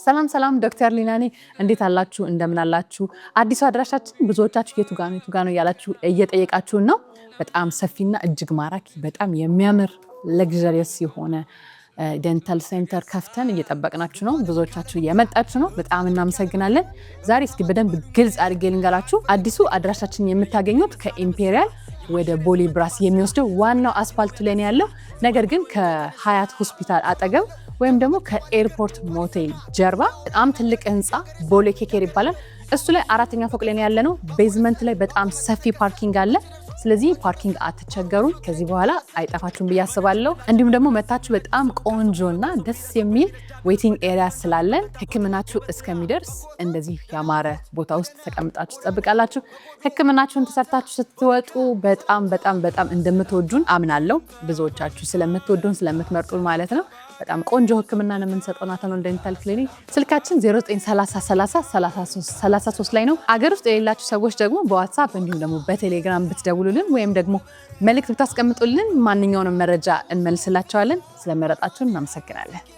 ሰላም ሰላም፣ ዶክተር ሊና ነኝ። እንዴት አላችሁ? እንደምን አላችሁ? አዲሱ አድራሻችን ብዙዎቻችሁ የቱ ጋ ነው፣ የቱ ጋ ነው እያላችሁ እየጠየቃችሁን ነው። በጣም ሰፊና እጅግ ማራኪ፣ በጣም የሚያምር luxurious የሆነ dental center ከፍተን እየጠበቅናችሁ ነው። ብዙዎቻችሁ እየመጣችሁ ነው። በጣም እናመሰግናለን። ዛሬ እስኪ በደንብ ግልጽ አድርጌ ልንገራችሁ። አዲሱ አድራሻችን የምታገኙት ከኢምፔሪያል ወደ ቦሌ ብራስ የሚወስደው ዋናው አስፋልቱ ላይ ነው ያለው። ነገር ግን ከሀያት ሆስፒታል አጠገብ ወይም ደግሞ ከኤርፖርት ሞቴል ጀርባ በጣም ትልቅ ህንፃ ቦሌ ኬኬር ይባላል። እሱ ላይ አራተኛ ፎቅ ላይ ነው ያለነው። Basement ላይ በጣም ሰፊ parking አለ። ስለዚህ parking አትቸገሩም። ከዚህ በኋላ አይጠፋችሁም ብዬ አስባለሁ። እንዲሁም ደግሞ መታችሁ በጣም ቆንጆና ደስ የሚል waiting area ስላለን ህክምናችሁ እስከሚደርስ እንደዚህ ያማረ ቦታ ውስጥ ተቀምጣችሁ ትጠብቃላችሁ። ህክምናችሁን ተሰርታችሁ ስትወጡ በጣም በጣም በጣም እንደምትወዱን አምናለሁ። ብዙዎቻችሁ ስለምትወዱን፣ ስለምትመርጡን ማለት ነው። በጣም ቆንጆ ህክምና ነው የምንሰጠው። ናታኖል Dental Clinic ስልካችን 0930 30 33 ላይ ነው። አገር ውስጥ የሌላችሁ ሰዎች ደግሞ በ WhatsApp እንዲሁም ደግሞ በቴሌግራም ብትደውሉልን ወይም ደግሞ መልእክት ብታስቀምጡልን ማንኛውንም መረጃ እንመልስላቸዋለን። ስለመረጣችሁን እናመሰግናለን።